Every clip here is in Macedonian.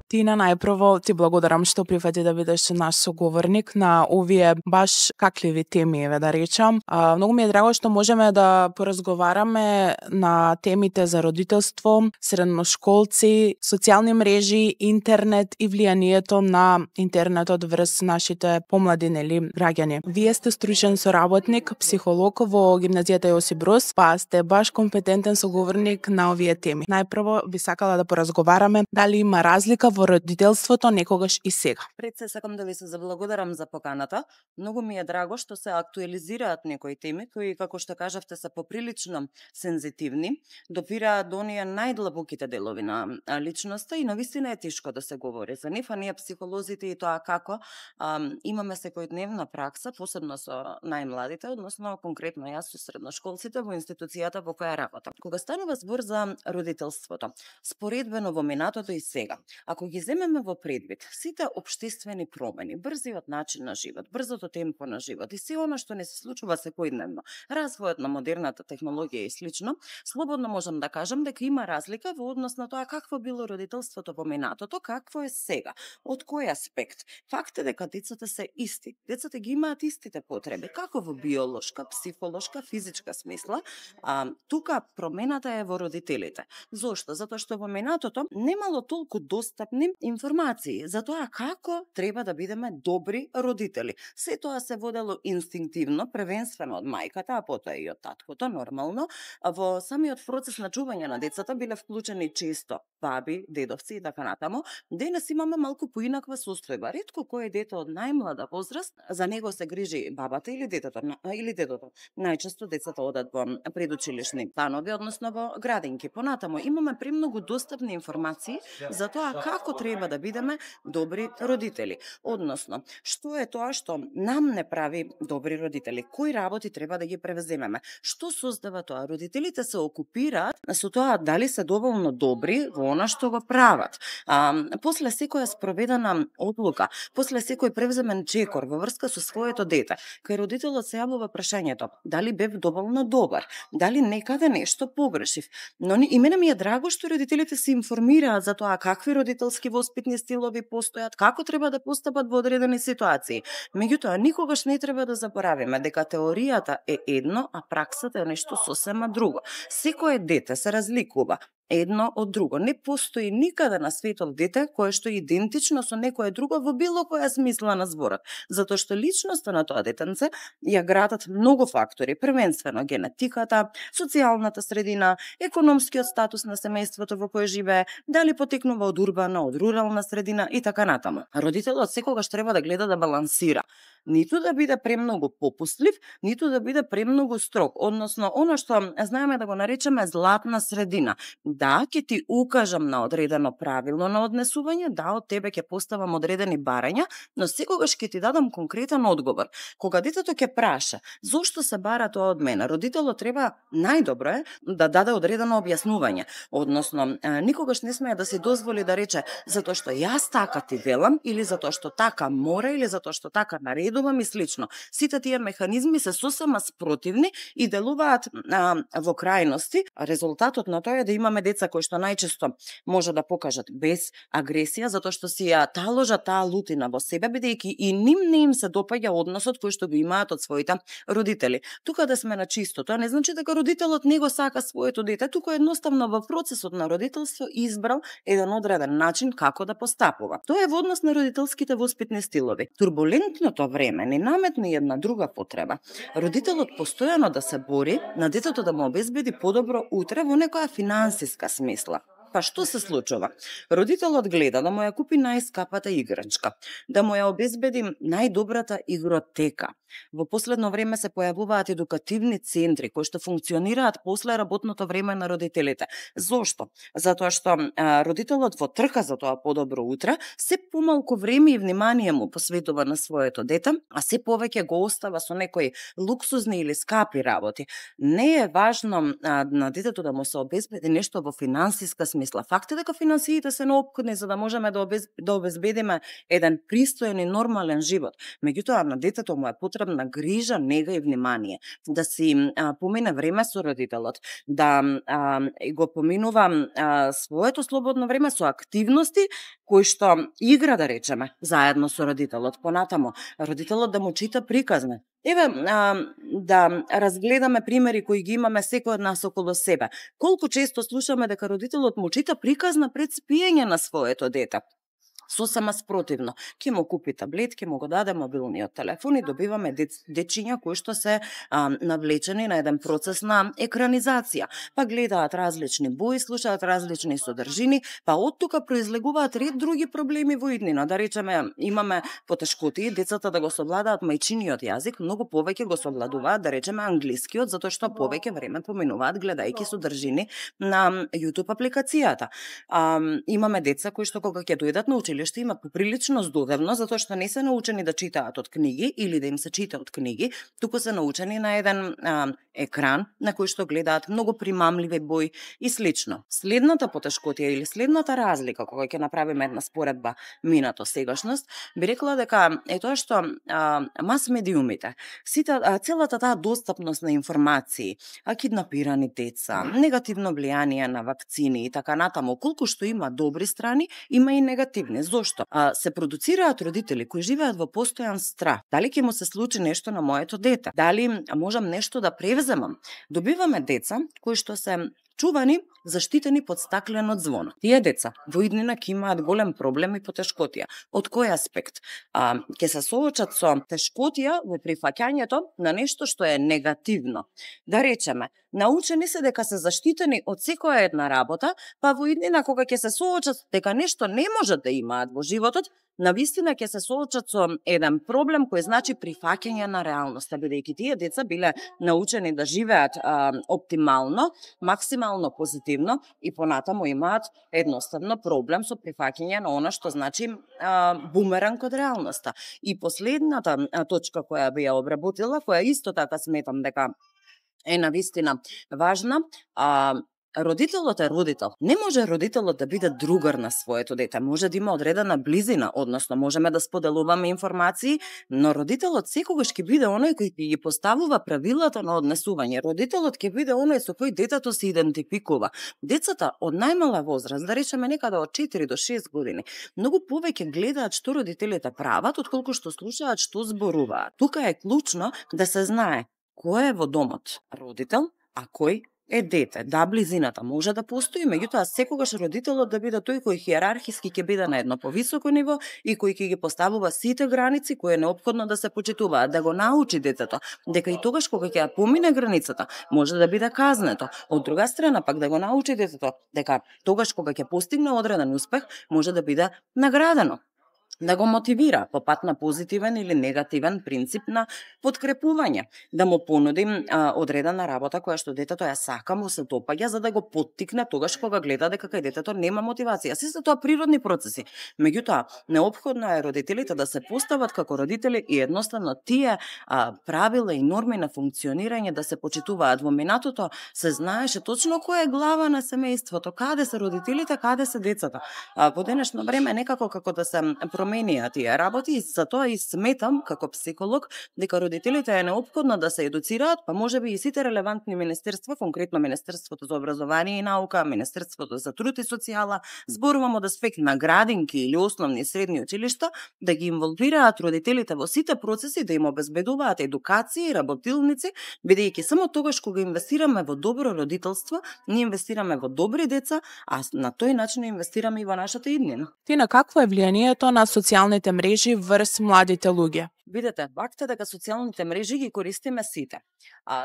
Тина, најпрво ти благодарам што прифати да бидеш наш соговорник на овие баш какливи теми, да речам. Многу ми е драго што можеме да поразговараме на темите за родителство, средношколци, социјални мрежи, интернет и влијанието на интернетот врз нашите помлади граѓани. Вие сте стручен соработник, психолог во гимназијата Јосип Брос, па сте баш компетентен соговорник на овие теми. Најпрво би сакала да поразговараме дали има разлика во родителството некогаш и сега. Пред се сакам да ви се заблагодарам за поканата. Многу ми е драго што се актуализираат некои теми кои, како што кажавте, се поприлично сензитивни, допираат до оние најдлабоките делови на личноста и навистина е тешко да се говори за нив, а ние психолозите и тоа како имаме секојдневна пракса, посебно со најмладите, односно конкретно јас со средношколците во институцијата во која работам. Кога станува збор за родителството, споредбено во минатото и сега, ако ги земеме во предвид сите општествени промени, брзиот начин на живот, брзото темпо на живот и се она што не се случува секојдневно, развојот на модерната технологија и слично, слободно можам да кажам дека има разлика во однос на тоа какво било родителството во минатото, какво е сега. Од кој аспект? Факт е дека децата се исти. Децата ги имаат истите потреби, како во биолошка, психолошка, физичка смисла, тука промената е во родителите. Зошто? Затоа што во минатото немало толку достапни информации за тоа како треба да бидеме добри родители. Се тоа се водело инстинктивно, првенствено од мајката, а потоа и од таткото, нормално. Во самиот процес на чување на децата биле вклучени често баби, дедовци и така натаму. Денес имаме малку поинаква состојба. Ретко кој дете од најмлада возраст, за него се грижи бабата или детето. Најчесто децата одат во предучилишни станови, односно во градинки. Понатаму имаме премногу достапни информации за тоа како треба да бидеме добри родители. Односно, што е тоа што нам не прави добри родители? Кои работи треба да ги превземеме? Што создава тоа? Родителите се окупираат со тоа дали се доволно добри во она што го прават. После секоја спроведена одлука, после секој превземен чекор во врска со своето дете, кај родителот се јавува прашањето дали бев доволно добар, дали некаде нешто погрешив. Но и мене ми е драго што родителите се информираат за тоа какви родителски воспитни стилови постојат, како треба да постапат во одредени ситуации. Меѓутоа, никогаш не треба да заборавиме дека теоријата е едно, а праксата е нешто сосема друго. Секое дете се разликува едно од друго. Не постои никаде на светот дете кое што е идентично со некое друго во било која смисла на зборот, затоа што личноста на тоа детенце ја градат многу фактори, првенствено генетиката, социјалната средина, економскиот статус на семејството во кое живее, дали потекнува од урбана, од рурална средина и така натаму. Родителот секогаш треба да гледа да балансира. Ниту да биде премногу попустлив, ниту да биде премногу строг, односно она што знаеме да го наречеме златна средина. Да, ќе ти укажам на одредено правилно на однесување, да, од тебе ќе поставам одредени барања, но секогаш ќе ти дадам конкретен одговор. Кога детето ќе праша, зошто се бара тоа од мене, родителот треба најдобро е да даде одредено објаснување, односно никогаш не смее да се дозволи да рече затоа што јас така ти велам или затоа што така мора или затоа што така наредувам и слично. Сите тие механизми се сосема спротивни и делуваат во крајности. Резултатот на тоа е да имаме деца кои што најчесто може да покажат без агресија, затоа што си ја таложат таа лутина во себе, бидејќи и ним не им се допаѓа односот кој што го имаат од своите родители. Тука да сме на чисто, тоа не значи дека родителот не го сака своето дете, туку едноставно во процесот на родителство избрал еден одреден начин како да постапува. Тоа е во однос на родителските воспитни стилови. Турбулентното време ни наметна една друга потреба. Родителот постојано да се бори на детето да му обезбеди подобро утре во некоја финансиска смисла. Па што се случува? Родителот гледа да му ја купи најскапата играчка, да му ја обезбеди најдобрата игротека. Во последно време се појавуваат едукативни центри кои што функционираат после работното време на родителите. Зошто? Затоа што родителот во трка за тоа подобро утре се помалку време и внимание му посветува на своето дете, а се повеќе го остава со некои луксузни или скапи работи. Не е важно на детето да му се обезбеди нешто во финансиска смисла, смисла. Факт е дека финансиите се неопходни за да можеме да обезбедиме еден пристоен и нормален живот. Меѓутоа, на детето му е потребна грижа, нега и внимание. Да си помине време со родителот, да го поминува своето слободно време со активности кои што игра, да речеме, заедно со родителот. Понатамо, родителот да му чита приказни. Еве, да разгледаме примери кои ги имаме секој од нас околу себе. Колку често слушаме дека родителот му чита приказна пред спиење на своето дете. Сосема спротивно. Ке му купи таблет, ке му го даде мобилниот телефон и добиваме дечиња кои што се навлечени на еден процес на екранизација. Па гледаат различни бои, слушаат различни содржини, па од тука произлегуваат ред други проблеми во иднина. Да речеме, имаме потешкоти децата да го совладаат мајчиниот јазик, многу повеќе го совладуваат, да речеме, англискиот, затоа што повеќе време поминуваат гледајќи содржини на YouTube апликацијата. Имаме деца кои што кога ќе дојдат на училиште има поприлично здодевно, затоа што не се научени да читаат од книги или да им се чита од книги, туку се научени на еден екран на кој што гледаат многу примамливи бои и слично. Следната потешкотија или следната разлика, кога ќе направиме една споредба минато сегашност, би рекла дека е тоа што мас-медиумите, целата таа достапност на информации, киднапирани деца, негативно влијание на вакцини и така натаму, колку што има добри страни, има и негативни. Зошто? Се продуцираат родители кои живеат во постојан страх. Дали ќе му се случи нешто на моето дете? Дали можам нешто да превземам? Добиваме деца кои што се чувани, заштитени под стаклено звоно. Тие деца во иднина ќе имаат голем проблем и потешкотија. Од кој аспект? Ќе се соочат со тешкотија во прифаќањето на нешто што е негативно. Да речеме, научени се дека се заштитени од секоја една работа, па во иднина кога ќе се соочат дека нешто не можат да имаат во животот, навистина ќе се соочат со еден проблем кој значи прифаќање на реалноста, бидејќи тие деца биле научени да живеат оптимално, максимално позитивно и понатаму имаат едноставно проблем со прифаќање на она што значи бумеранг од реалноста. И последната точка која би ја обработила, која исто така сметам дека е навистина важна, родителот е родител. Не може родителот да биде другар на своето дете. Може да има одредена близина, односно можеме да споделуваме информации, но родителот секогаш ќе биде оној кој ќе ги поставува правилата на однесување. Родителот ќе биде оној со кој детето се идентификува. Децата од најмала возраст, да речеме некаде од 4 до 6 години, многу повеќе гледаат што родителите прават, отколку што слушаат што зборуваат. Тука е клучно да се знае кој е во домот родител, а кој е дете. Да, близината може да постои, меѓутоа секогаш родителот да биде тој кој хиерархиски ќе биде на едно повисоко ниво и кој ќе ги поставува сите граници кои е неопходно да се почитуваат, да го научи детето дека и тогаш кога ќе ја помине границата може да биде казнето. Од друга страна пак да го научи детето дека тогаш кога ќе постигне одреден успех може да биде наградено. Да го мотивира по пат на позитивен или негативен принцип на подкрепување, да му понуди одредена работа која што детето ја сака, му се допаѓа, за да го поттикне тогаш кога гледа дека кај детето нема мотивација. Се тоа природни процеси. Меѓутоа, неопходно е родителите да се постават како родители и едноставно тие правила и норми на функционирање да се почитуваат. Во минатото се знаеше точно која е глава на семејството, каде се родителите, каде се децата. Во денешно време некако како да се променија тие работи и за тоа и сметам како психолог дека родителите е неопходно да се едуцираат, па можеби и сите релевантни министерства, конкретно Министерството за образование и наука, Министерството за труд и социјала, зборувам од аспект на градинки или основни и средни училишта, да ги инволвираат родителите во сите процеси, да им обезбедуваат едукација и работилници, бидејќи само тогаш кога инвестираме во добро родителство, ние инвестираме во добри деца, а на тој начин инвестираме и во нашата иднина. Тина, какво е влијанието на социјалните мрежи врз младите луѓе? Видете, факт е дека социјалните мрежи ги користиме сите.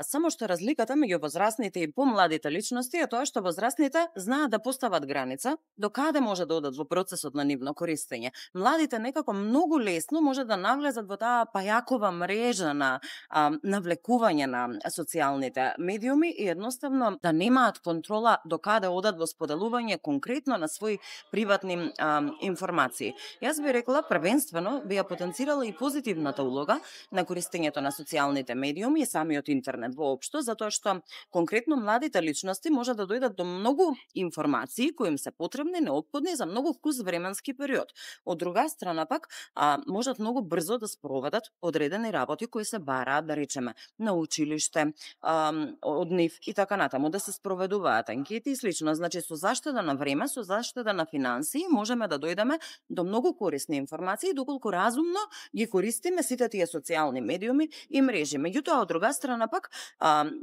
Само што разликата меѓу возрастните и помладите личности е тоа што возрастните знаат да постават граница до каде може да одат во процесот на нивно користење. Младите некако многу лесно може да навлезат во таа пајакова мрежа на навлекување на социјалните медиуми и едноставно да немаат контрола до каде одат во споделување конкретно на своји приватни информации. Јас би рекла првенствено би ја потенцирала и позитивната големата улога на користењето на социјалните медиуми и самиот интернет воопшто, затоа што конкретно младите личности може да дојдат до многу информации кои им се потребни, неопходни за многу вкус временски период. Од друга страна пак, можат многу брзо да спроведат одредени работи кои се бараат, да речеме, на училиште, од нив и така натаму, да се спроведуваат анкети и слично. Значи, со заштеда на време, со заштеда на финансии, можеме да дојдеме до многу корисни информации, доколку разумно ги користиме сите тие социјални медиуми и мрежи. Меѓутоа, од друга страна пак,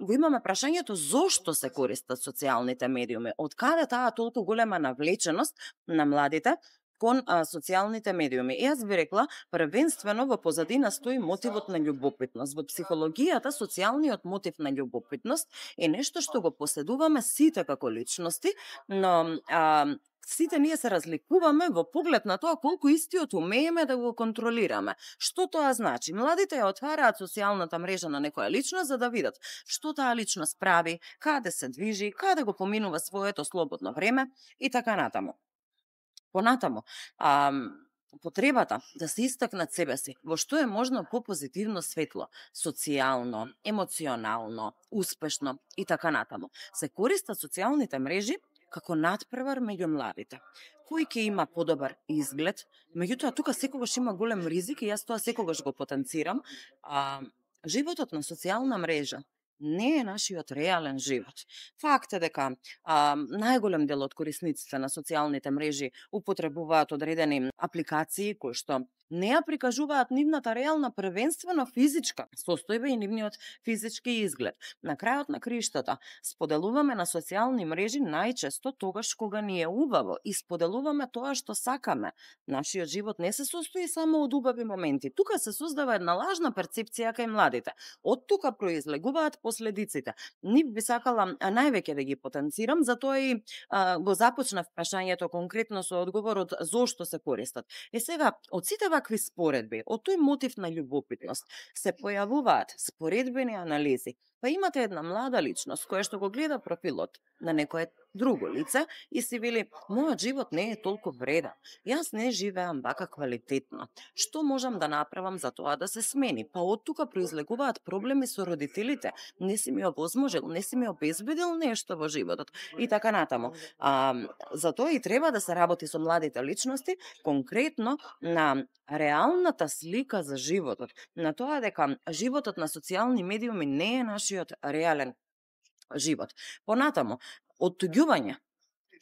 го имаме прашањето зошто се користат социјалните медиуми, од каде таа толку голема навлеченост на младите кон социјалните медиуми. И јас би рекла, првенствено во позадина стои мотивот на љубопитност. Во психологијата, социјалниот мотив на љубопитност е нешто што го поседуваме сите како личности, но сите ние се разликуваме во поглед на тоа колку истиот умееме да го контролираме. Што тоа значи? Младите ја отвараат социјалната мрежа на некоја личност за да видат што таа личност прави, каде се движи, каде го поминува своето слободно време и така натаму. Понатаму, потребата да се истакнат себе си во што е можно попозитивно светло, социјално, емоционално, успешно и така натаму. Се користат социјалните мрежи како надпревар меѓу младите. Кој ќе има подобар изглед, меѓутоа тука секогаш има голем ризик и јас тоа секогаш го потенцирам. Животот на социјална мрежа не е нашиот реален живот. Факт е дека најголем дел од корисниците на социјалните мрежи употребуваат одредени апликации кои што не ја прикажуваат нивната реална првенствено физичка состојба и нивниот физички изглед. На крајот на криштата споделуваме на социјални мрежи најчесто тогаш кога ни е убаво и споделуваме тоа што сакаме. Нашиот живот не се состои само од убави моменти. Тука се создава една лажна перцепција кај младите. Од тука произлегуваат последиците. Нив би сакала највеќе да ги потенцирам, затоа и го започнав прашањето конкретно со одговорот зошто се користат. Сега, од сите вакви споредби, од тој мотив на љубопитност, се појавуваат споредбени анализи. Па имате една млада личност која што го гледа профилот на некое друго лице и си вели, мојот живот не е толку вреден. Јас не живеам вака квалитетно. Што можам да направам за тоа да се смени? Па од тука произлегуваат проблеми со родителите. Не си ми овозможил, не си ми обезбедил нешто во животот и така натаму. Затоа и треба да се работи со младите личности, конкретно на реалната слика за животот, на тоа дека животот на социјални медиуми не е нашиот реален живот. Понатаму, оттуѓување.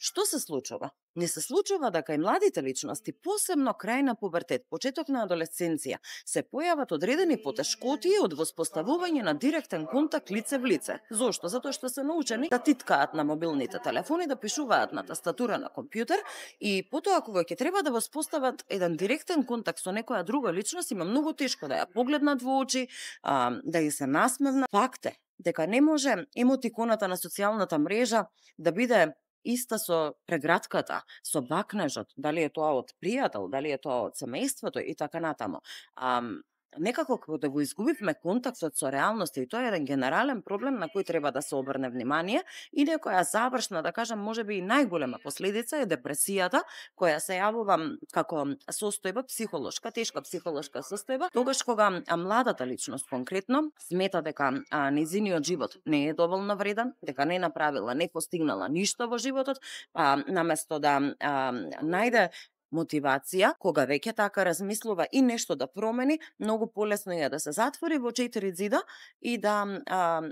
Што се случува? Не се случува дека и младите личности, посебно крај на пубертет, почеток на адолесценција, се појават одредени потешкоти од воспоставување на директен контакт лице в лице. Зошто? Затоа што се научени да титкаат на мобилните телефони, да пишуваат на тастатура на компјутер и потоа кога ќе треба да воспостават еден директен контакт со некоја друга личност, има многу тешко да ја погледнат во очи, да ја се насмевнат. Факт е дека не може емотиконата на социјалната мрежа да биде иста со прегратката, со бакнежот, дали е тоа од пријател, дали е тоа од семејството и така натаму. Некако кога да го изгубивме контактот со реалноста и тоа е еден генерален проблем на кој треба да се обрне внимание и некоја завршна, да кажам, можеби и најголема последица е депресијата која се јавува како состојба психолошка, тешка психолошка состојба, тогаш кога младата личност конкретно смета дека незиниот живот не е доволно вреден, дека не направила, не постигнала ништо во животот, наместо да најде мотивација, кога веќе така размислува и нешто да промени, многу полесно е да се затвори во 4 зида и да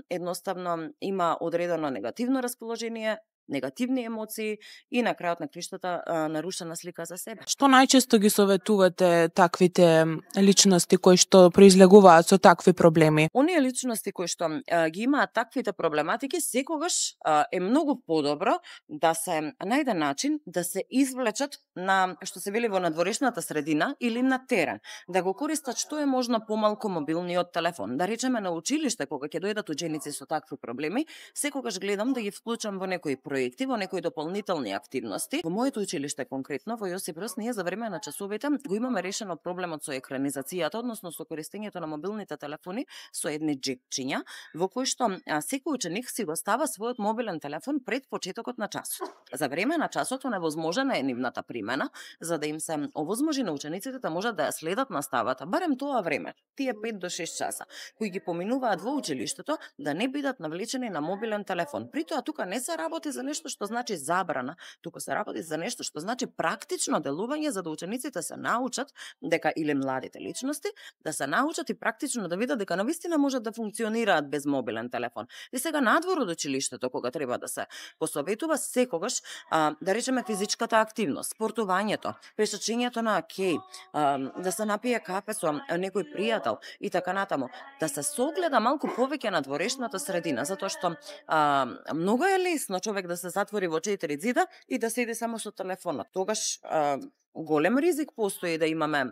едноставно има одредено негативно расположение, негативни емоции и на крајот на криштата нарушена слика за себе. Што најчесто ги советувате таквите личности кои што произлегуваат со такви проблеми? Оние личности кои што ги имаат таквите проблематики, секогаш е многу подобро да се најде начин да се извлечат на, што се вели, во надворешната средина или на терен, да го користат што е можно помалку мобилниот телефон. Да речеме на училиште, кога ќе дојдат ученици со такви проблеми, секогаш гледам да ги вклучам во некои проекти проекти, во некои дополнителни активности. Во моето училиште конкретно, во Јосип Брз, ние за време на часовите го имаме решено проблемот со екранизацијата, односно со користењето на мобилните телефони со едни джекчиња, во кои што секој ученик си го става својот мобилен телефон пред почетокот на часот. За време на часот невозможна е нивната примена, за да им се овозможи на учениците да можат да ја следат наставата, барем тоа време, тие 5 до 6 часа, кои ги поминуваат во училиштето, да не бидат навлечени на мобилен телефон. При тоа тука не се работи за нешто што значи забрана, тука се работи за нешто што значи практично делување, за да учениците се научат дека, или младите личности, да се научат и практично да видат дека навистина можат да функционираат без мобилен телефон. И сега надвор од училиштето, кога треба да се посоветува, секогаш, да речеме физичката активност, спортувањето, пешачењето на кеј, да се напие кафе со некој пријател и така натаму, да се согледа малку повеќе на дворешната средина, затоа што многу е лесно човек да се затвори во 4 зида и да седи само со телефонот. Тогаш голем ризик постои да имаме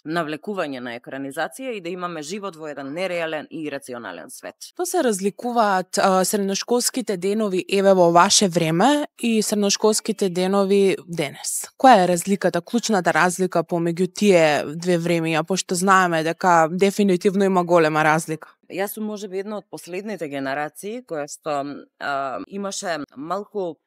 навлекување на екранизација и да имаме живот во еден нереален и ирационален свет. Што се разликуваат средношколските денови еве во ваше време и средношколските денови денес? Која е разликата, клучната разлика помеѓу тие две времења, пошто знаеме дека дефинитивно има голема разлика? Јас сум можеби една од последните генерации која што имаше малку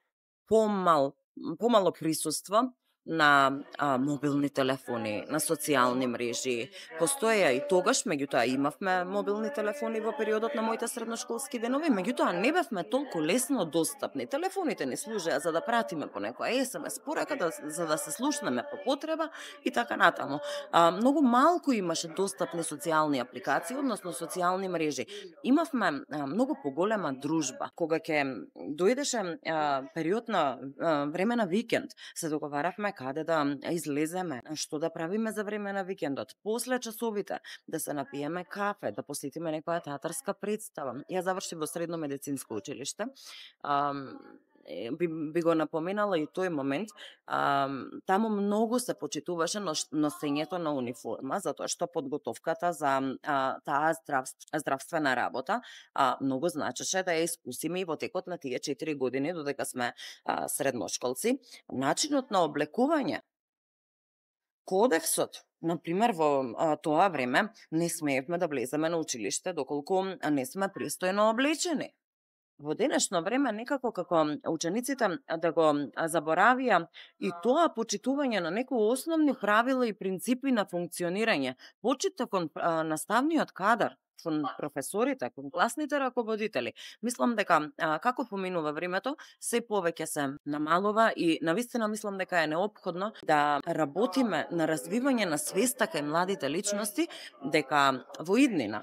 помало присуство на мобилни телефони, на социјални мрежи. Постоја и тогаш, меѓутоа имавме мобилни телефони во периодот на моите средношколски денови, меѓутоа не бевме толку лесно достапни. Телефоните не служеа за да пратиме по некоја SMS порака, за да се слушнеме по потреба и така натаму. Многу малку имаше достапни социјални апликации, односно социјални мрежи. Имавме многу поголема дружба. Кога ќе дојдеше период на време на викенд, се договаравме каде да излеземе, што да правиме за време на викендот, после часовите, да се напиеме кафе, да посетиме некоја театарска представа. Ја завршив во средно медицинско училиште. Би го напоменала и тој момент, таму многу се почитуваше носењето на униформа, затоа што подготовката за таа здравствена работа многу значеше да ја искусиме и во текот на тие 4 години додека сме средношколци. Начинот на облекување, кодексот, например, во тоа време не смеевме да влеземе на училиште доколку не сме пристојно облечени. Во денешно време некако како учениците да го заборавија и тоа почитување на некои основни правила и принципи на функционирање, почита кон наставниот кадар, кон професорите, кон класните раководители. Мислам дека како поминува времето, се повеќе се намалува и навистина мислам дека е неопходно да работиме на развивање на свеста кај младите личности дека во иднина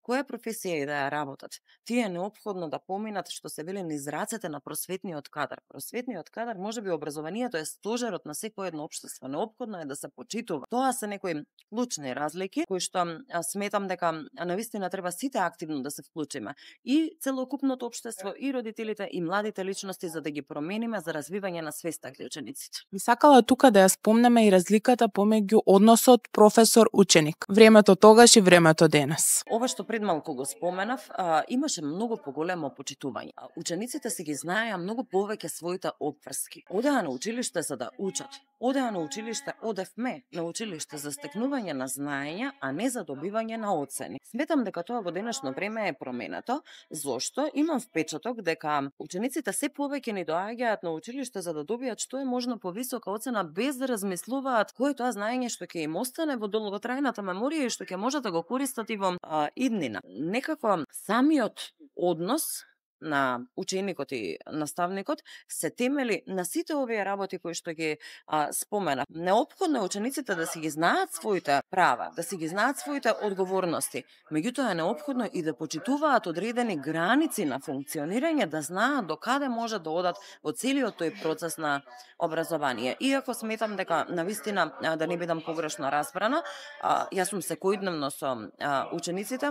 која професија и да ја работат, тие е неопходно да поминат што се вели низ рацете на просветниот кадар. Просветниот кадар, можеби образованието е стожерот на секое едно општество. Неопходно е да се почитува. Тоа се некои клучни разлики кои што сметам дека навистина треба сите активно да се вклучиме. И целокупното општество, и родителите, и младите личности за да ги промениме за развивање на свеста кај учениците. Би сакала тука да ја спомнеме и разликата помеѓу односот професор-ученик. Времето тогаш и времето денес. Ова што пред малку го споменав, имаше многу поголемо почитување. Учениците си ги знаеа многу повеќе своите опврски. Одеа на училиште за да учат. Одеа на училиште, одевме на училиште за стекнување на знаења, а не за добивање на оцени. Сметам дека тоа во денешно време е променето, зошто имам впечаток дека учениците се повеќе ни доаѓаат на училиште за да добијат што е можно повисока оцена, без да размислуваат кој е тоа знаење што ќе им остане во долготрајната меморија и што ќе можат да го користат и во иднина. Некако самиот однос на ученикот и наставникот се темели на сите овие работи кои што ги спомена. Неопходно е учениците да си ги знаат своите права, да си ги знаат своите одговорности. Меѓутоа е неопходно и да почитуваат одредени граници на функционирање, да знаат до каде може да одат во целиот тој процес на образование. Иако сметам дека навистина, да не бидам погрешно разбрана, јас сум секојдневно со учениците,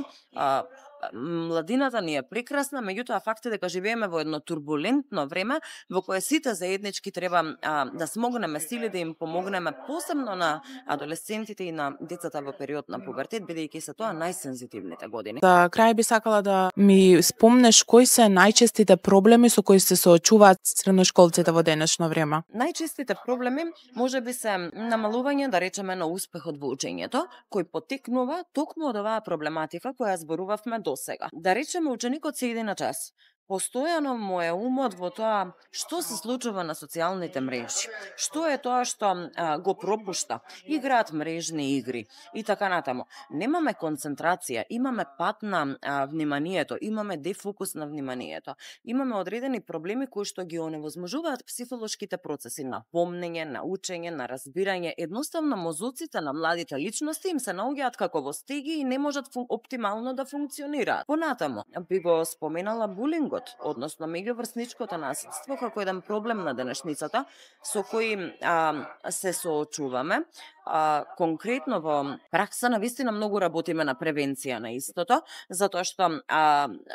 младината ни е прекрасна, меѓутоа факт е дека живееме во едно турбулентно време во кое сите заеднички треба да смогнеме сили да им помогнеме, посебно на адолесцентите и на децата во период на пубертет, бидејќи се тоа најсензитивните години. За крај би сакала да ми спомнеш кои се најчестите проблеми со кои се соочуваат средношколците во денешно време. Најчестите проблеми можеби се намалување, да речеме, на успехот во учењето, кој потекнува токму од оваа проблематика која зборувавме досега. Да речеме, ученикот се иде на час. Постојано му е умот во тоа што се случува на социјалните мрежи, што е тоа што го пропушта, играат мрежни игри и така натаму. Немаме концентрација, имаме пат на вниманието, имаме дефокус на вниманието, имаме одредени проблеми кои што ги оневозможуваат психолошките процеси на помнење, на учење, на разбирање. Едноставно мозоците на младите личности им се наоѓаат како во стеги и не можат оптимално да функционираат. Понатаму би го споменала булингот, односно меѓуврсничкото насилство како еден проблем на денешницата со кој се соочуваме. Конкретно во пракса навистина многу работиме на превенција на истото, затоа што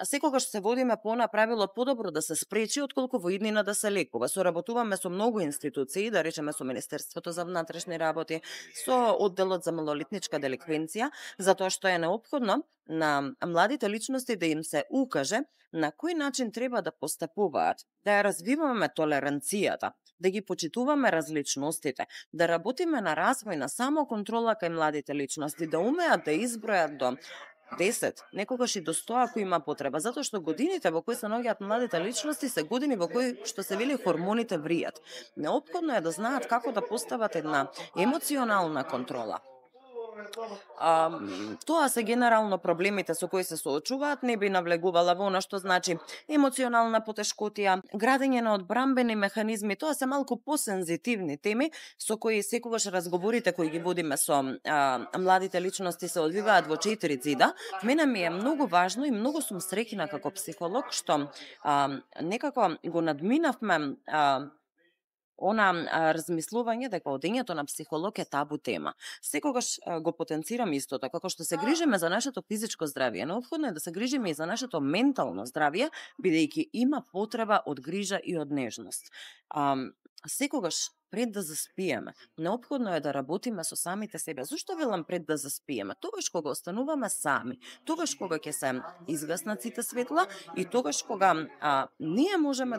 секогаш се водиме по правило подобро да се спречи отколку во иднина да се лекува. Соработуваме со многу институции, да речеме со Министерството за внатрешни работи, со одделот за малолетничка деликвенција, затоа што е неопходно на младите личности да им се укаже на кој начин треба да постапуваат, да ја развиваме толеранцијата, да ги почитуваме различностите, да работиме на развој на самоконтрола кај младите личности, да умеат да избројат до 10, некогаш и до 100 ако има потреба, затоа што годините во кои се наоѓаат младите личности се години во кои, што се вели, хормоните вријат. Неопходно е да знаат како да постават една емоционална контрола. Тоа се генерално проблемите со кои се соочуваат, не би навлегувала во она што значи емоционална потешкотија, градење на одбрамбени механизми, тоа се малку посензитивни теми со кои секогаш разговорите кои ги водиме со младите личности се одвиваат во 4 ѕида. Мене ми е многу важно и многу сум среќна како психолог што некако го надминавме размислување дека одењето на психолог е табу тема. Секогаш го потенцирам истото, како што се грижиме за нашето физичко здравје, неопходно е да се грижиме и за нашето ментално здравје, бидејќи има потреба од грижа и од нежност. Секогаш пред да заспиеме, неопходно е да работиме со самите себе. Зошто велам пред да заспиеме? Тогаш кога остануваме сами, тогаш кога ќе се изгаснат сите светла и тогаш кога ние можеме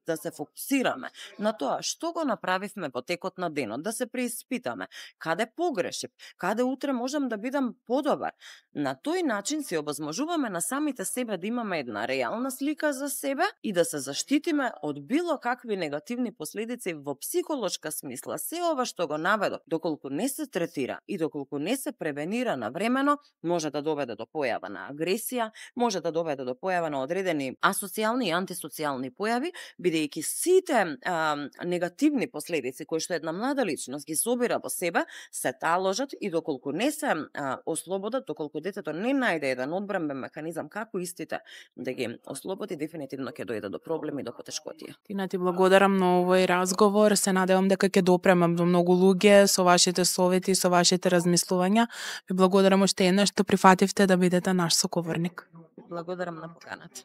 да се фокусираме на тоа што го направивме во текот на денот, да се преиспитаме каде погрешив, каде утре можам да бидам подобар. На тој начин се овозможуваме на самите себе да имаме една реална слика за себе и да се заштитиме од било какви негативни последици во психолошка смисла. Се ова што го наведов, доколку не се третира и доколку не се превенира навремено, може да доведе до појава на агресија, може да доведе до појава на одредени асоцијални и антисоцијални појави, бидејќи сите негативни последици кои што една млада личност ги собира во себе, се таложат и доколку не се ослободат, доколку детето не најде еден одбрамбен механизам како истите да ги ослободи, дефинитивно ќе дојде до проблеми и до потешкотија. Тина, ти благодарам на овој разговор. Се надевам дека ќе допремам до многу луѓе со вашите совети, со вашите размислувања. Ви благодарам уште еднаш што прифативте да бидете наш соговорник. Благодарам на поканата.